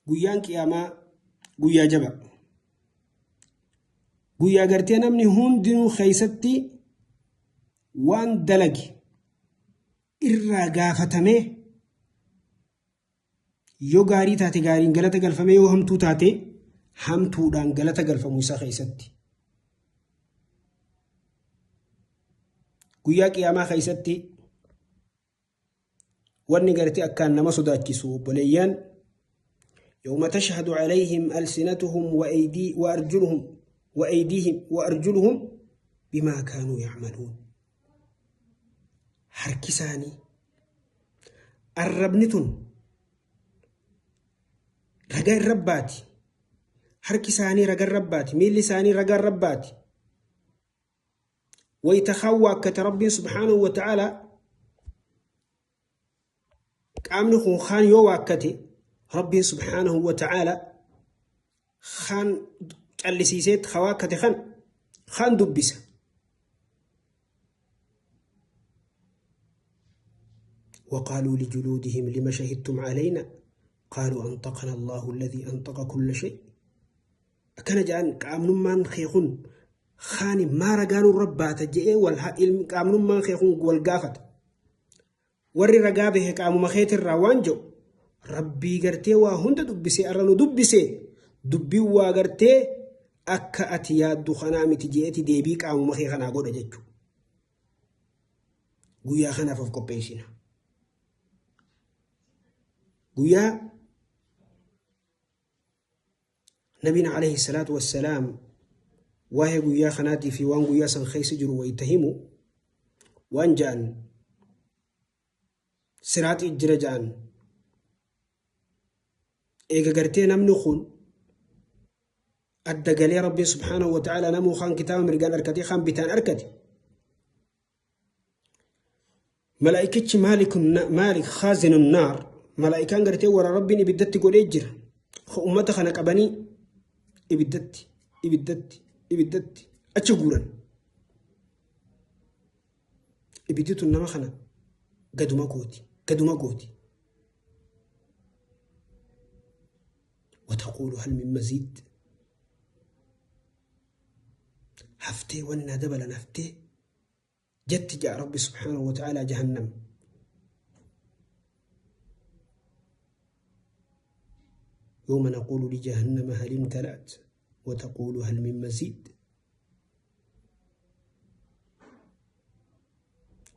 Guyyaan qiyaamaa guyyaa jaba. Guyyaa gartee namni hundinuu keessatti waan dalage irraa gaafatamee yoo gaarii taate gaariin galata galfamee yoo hamtuu taate hamtuudhaan galata galfamu isaa keessatti. Guyyaa qiyaamaa keessatti Wanni gartee akkaan nama sodaachisu obboleeyyan yawma tashhadu alayhim alsinatuhum wa aydii wa arjuluhum wa aydiihim wa arjuluhum bimaa kaanuu yacmaluun. Harki isaanii arrabni tun ragaa irra baati. Harki isaanii ragaa irra baati. Miilli isaanii ragaa irra baati. Wayta kaan waakkate Rabbiin subhaanahu wa ta'aalaa qaamni kun kaan yoo waakkate Rabbiin subhaanahu wa ta'aalaa kaan callisiiseet ka waakkate kan kaan dubbisa. وقالوا لجلودهم لم شهدتم علينا قالوا أنطقنا الله الذي أنطق كل شيء Akkana ja'an qaamnummaan kee kun kaani maa ragaa nurra baata je'ee wal qaamnummaan kee kun wal gaafata. Warri ragaa bahe qaamuma keetirraa waan je'u Rabbii gartee waa hunda dubbisee arra nu dubbisee dubbiin waa gartee akka ati yaaddu kanaa miti je'eeti deebii qaamuma kee kanaa godha jechuudha. Guyyaa kanaaf of qopheessina. Guyyaa Nabiin alayhi salaatu wassalaam waa'ee guyyaa kanaatii fi waan guyyaa san keessa jiru wayita himu waan ja'an siraaxii jira ja'an eega gartee namni kun adda galee rabbiin subhaanahu wa ta'ala namuu kaan kitaaba mirgaan arkatee kaan bitaan arkate Malaa'ikichi Maalik khaazinun naar malaa'ikaan gartee warra Rabbiin ibiddatti godhee jira. Ka ummata kana qabanii ibiddatti ibiddatti ibiddatti achi guuran. Ibiddi tun nama kana gaduma gooti gaduma gooti. Wataquulu hal min maziid haftee wannaa dabalan haftee jetti ja'a Rabbi subhaanahu wa ta'aalaa jahannam. يوم نقول لجهنم هل امتلأت وتقول هل من مزيد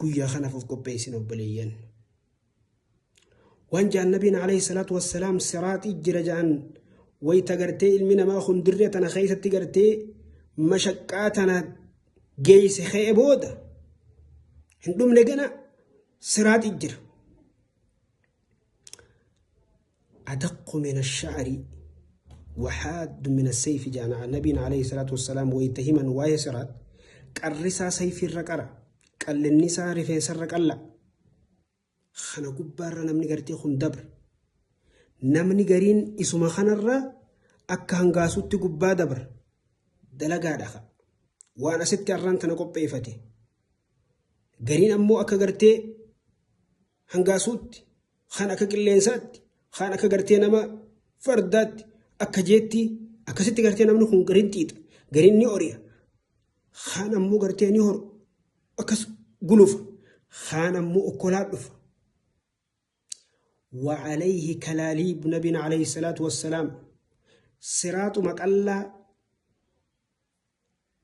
guyyaa kanaaf of qopheessin obboleeyyan waan ja'an nabiin alayhi salaatu wassalaam siraaxii jira ja'an wayta gartee ilmi namaa kun dirree tana keessatti gartee mashaqqaa tana geeyse ka'e booda hin dhumne gana siraaxii jira. أدق من الشعر وحاد من السيف جانا النبي عليه الصلاة والسلام ويتهما واي سرات قرسا سيف الرقرة قل النساء رفين سر قلا خنا قبار نمني قرتي خن دبر نمني قرين اسما خنرة أكا هنغاسوتي قبا دبر دلقا دخا وانا ست أران تنقب إفتي قرين أمو أكا قرتي hangaasuutti, kaan akka qilleensaatti, kaan akka gartee nama fardaatti, akka jeetti, akkasitti gartee namni kun gariin xiixa, gariin ni ori'a, kaan ammoo gartee ni horu, akkas gulufa, kaan ammoo okkolaa dhufa. وعليه كلاليب نبينا عليه الصلاة والسلام صراط مقلا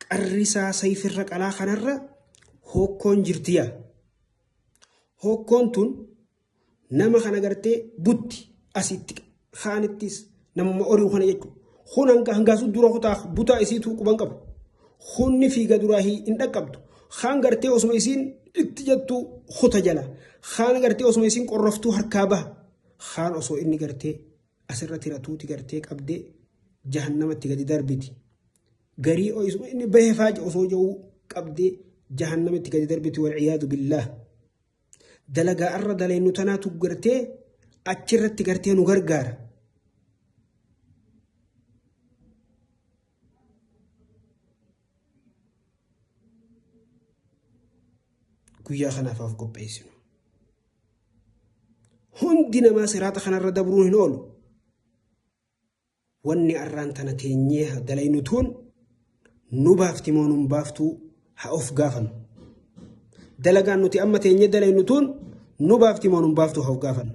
Qarri isaa sayfirra qalaa kanarra hookkoon jirtiya. Hookkoon tun nama kana gartee butti asitti kaanittis namuma ori'u kana jechuudha. Kun hanga hangaasuu dura kutaa butaa isiituu quban qabu. Kunni fiiga duraa hin dhaqqabdu. Kaan gartee osuma isiin itti jettu kuta jala. Kaan gartee osuma isiin qorroftuu harkaa baha. Kaan osoo inni gartee asirra tiratuuti gartee qabdee jahannamatti gadi darbiti. Garii isuma inni bahe faaja osoo ja'uu qabdee jahannamitti gadi darbiti walciyaadu billaah. Dalagaa arra daleennu tanaatu gartee achirratti gartee nu gargaara. Guyyaa kanaaf of qopheessinu. Hundi namaa siraata kanarra dabruun hin oolu. Wanni arraan tana teenyee dalaynu tuun nu baafti moo nun baaftuu haa of gaafannu. Dalagaan nuti amma teenyee dalaynu tuun nu baafti moo nun baaftuu haa of gaafannu.